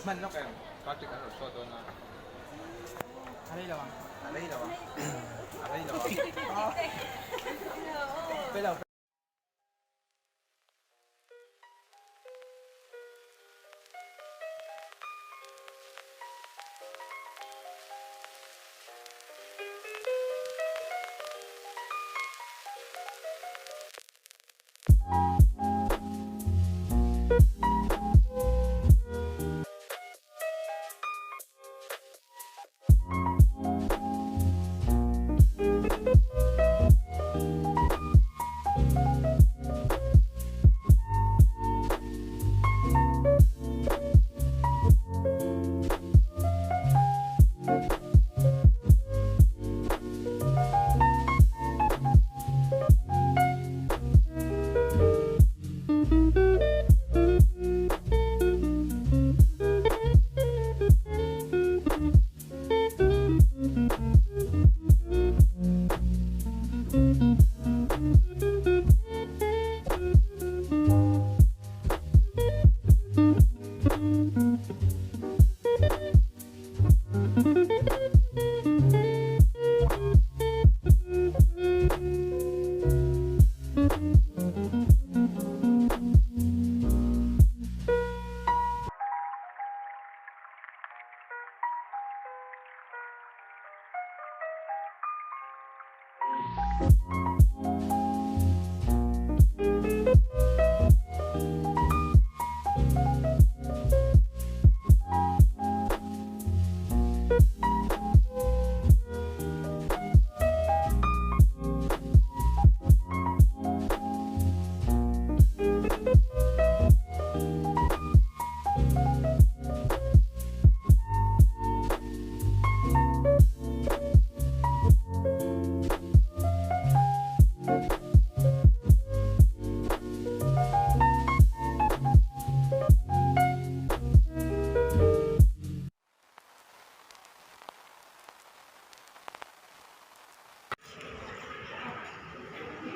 Hman lawk em? Kartik an rawn show dawn a. A rei lo ang. A rei lo ang. A rei lo ang. Pe lo.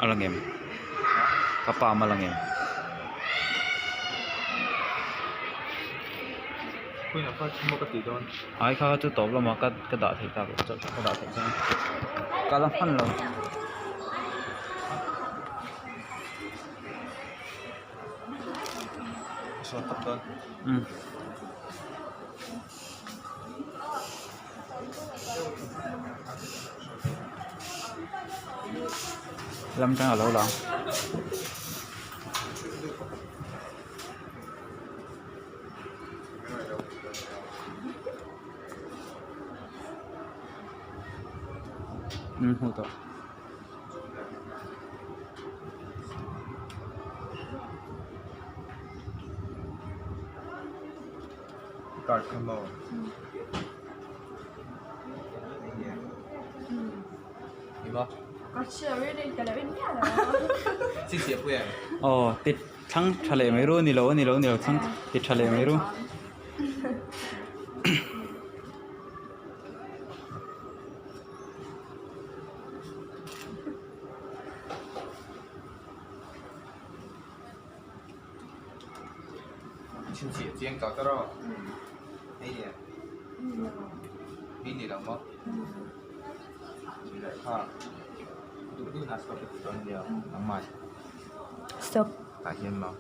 A lang em? Ka pa a lang em? Ai kha chu tawp lamah ka ka dah theih tak ka dah theih chuan ka la hman lo. Umm. Lam tang alo lang. Hmu tawh. Card kha maw? Aw ti thlang tha leh mai ru a ni lo a ni lo a ni lo thlang ti tha leh mai ru. Chhinchhiah chiang tawh ta rawh. Hei nge? Hei ni lo maw? Lehkha duh duh na stop ti dawn nia nangmah. Stop. Tah hian maw?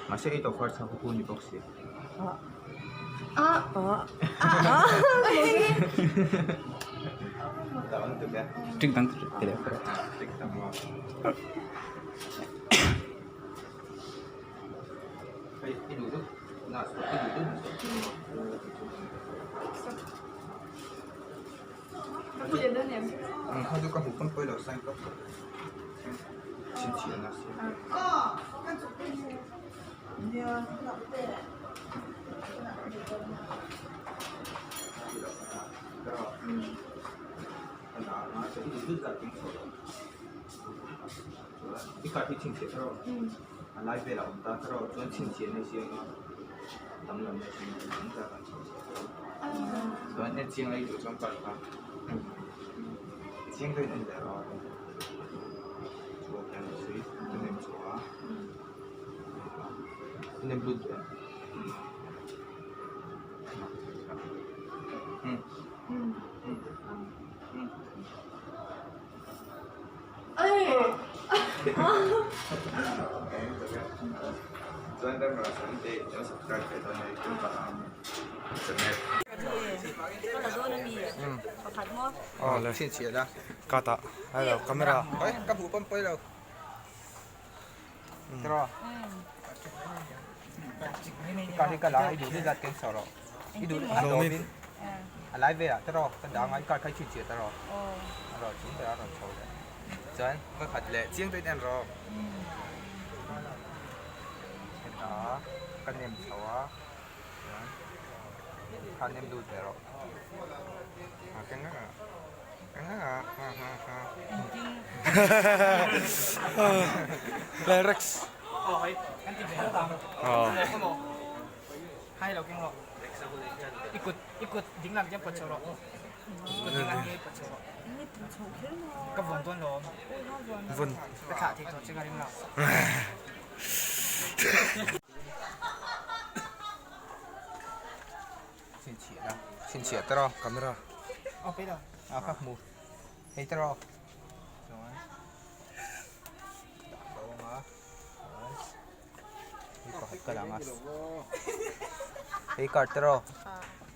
Mahse ei tawh far chhak hu ni bawk si. Ah ah ah. Ting tang ti leh phawt. Ting tang maw? A lai velah a awm ta kher a chuan chhinchhiah na siam a tam lam na siam a tam tak an chhinchhiah chuan en chiang a i duh chuan card kha chiang deuhin en leh rawh chuan a nem chhuah a nem lut duh em. Chuan camera sawn te chuan subscribe ve dawn nia youtube ah channel. Aw chhinchhiah la ka tah hello camera ka hmuh pawn pawi lo tiraw ka hi ka la i duh duh zat ken saw rawh i duh a hlawmin a lai velah tiraw ka dang a i card kha i chhinchhiah tiraw a rawn chung ber a rawn chho leh chuan va khat leh chiang deuhin en rawh hetah ka nem chho a chuan kha nem lut ve rawh a keng a keng a ha ha ha lyrics aw vun chhinchhiah la chhinchhiah tawh camera a ka hmu hei tawh chuan dah lo ang a chuan hei pakhat ka lang a hei card tawh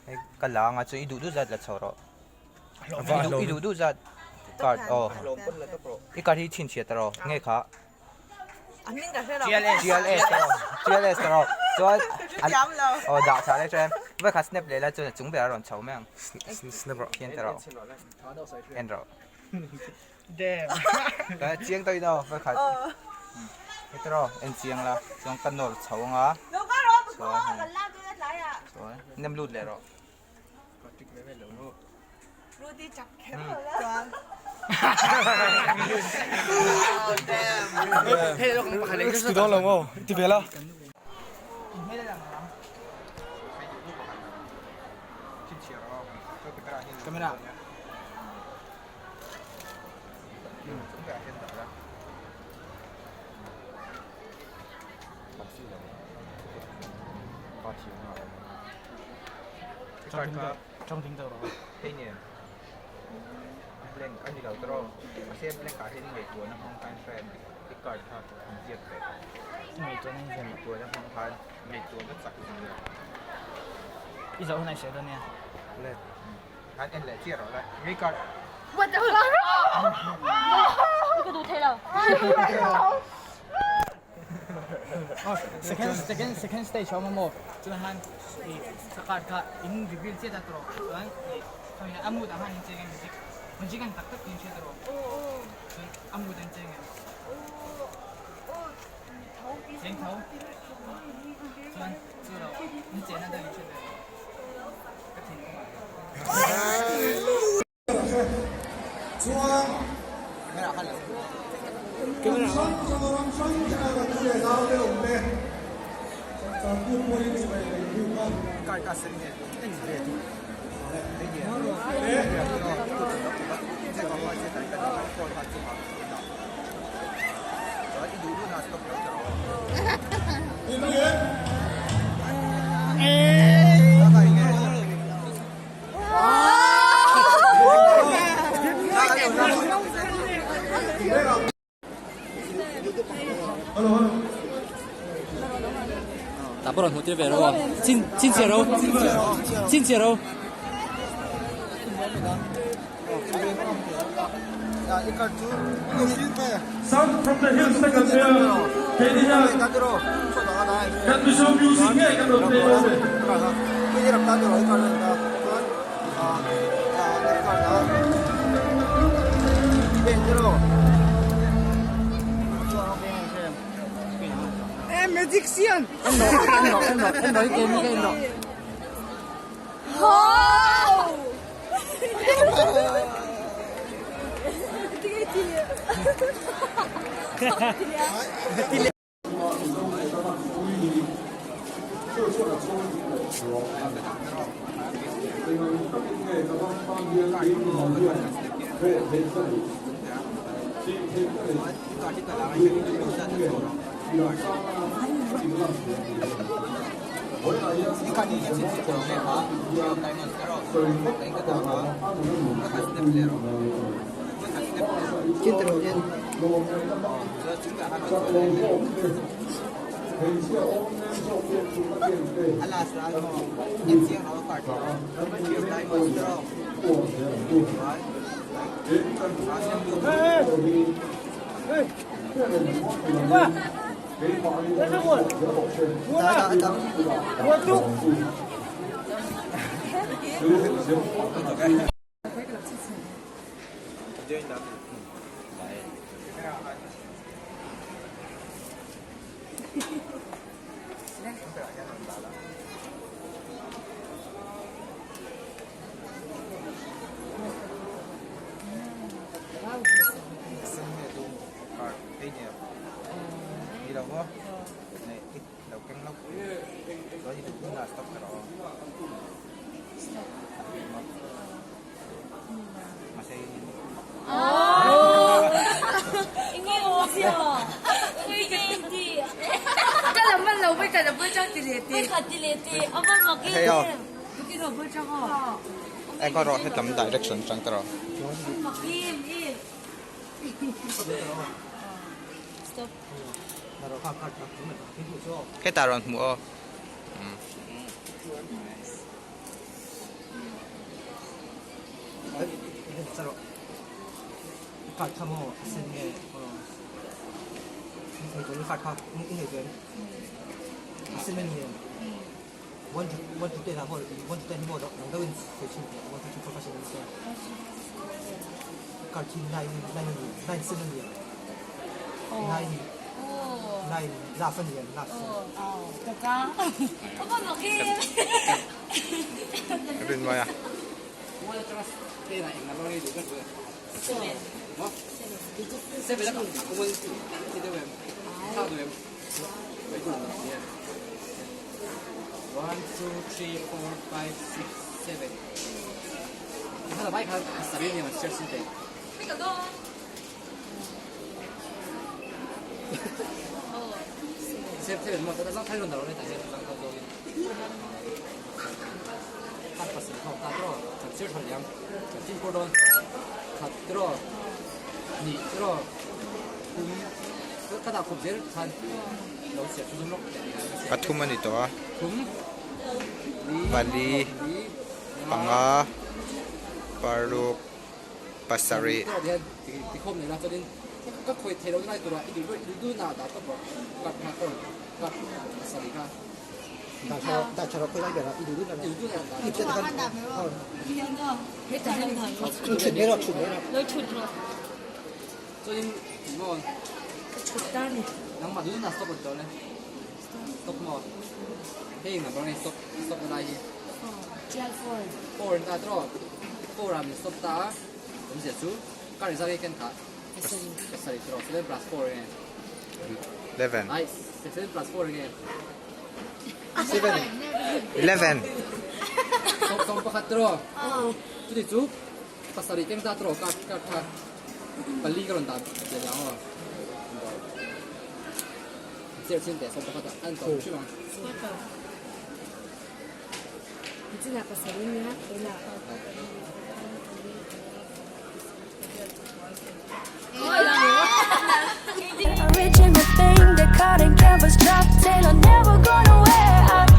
hei ka lang a chuan i duh duh zat la chho rawh i duh duh zat card aw i card hi chhinchhiah tawh nge kha GLS GLS tawh chuan aw dah chah leh chuan vai kha snap leh la chuan a chung ber a rawn chho mai ang snap rawh en rawh en rawh chiang tawh in aw vai khat heti rawh en chiang la chuan ka nawr chho ang a chuan chuan nem lut leh rawh Ti dawn lo maw i ti ve la. Camera. Blank a ni lo tawh mahse blank ah hian ngaihtuahna hmang khan hre i card kha an ziak ve ngaihtuahna hmang khan ngaihtuahna chak zia I zoh hunah i sawi dawn nia. Le khan en leh chiah rawh la ngai card What the fuck? Ka duh thei lo. Second second second stage a awm a maw chuan han i card kha in reveal chiah ta tawh chuan i khawih a mood ah khan in cheng em music music an tak tak tih in hriat erawh chuan a mood an cheng em cheng tho chuan chu lo in chen a deuh in hriat erawh ka thin awm ah. Chuan kum hrang hrang ram hrang hrang a tu leh nau te awm te changkang kut pawhin chibai kan buk a. Tak pawh rawn hmuh tir ve ro chin chin chiah ro chin chiah ro. Sound from the hills te kan hria keini hian kan Mizo music ngei kan rawn play dawn e. Eng rawh hetam direction tang ta rawh. Hetah rawn hmuh aw. Rinmawia. Pathum a ni tawh a pali panga paruk pasarih. Eleven. Seven. Eleven. Original thing that caught in canvas drop tail. I'm never gonna wear out.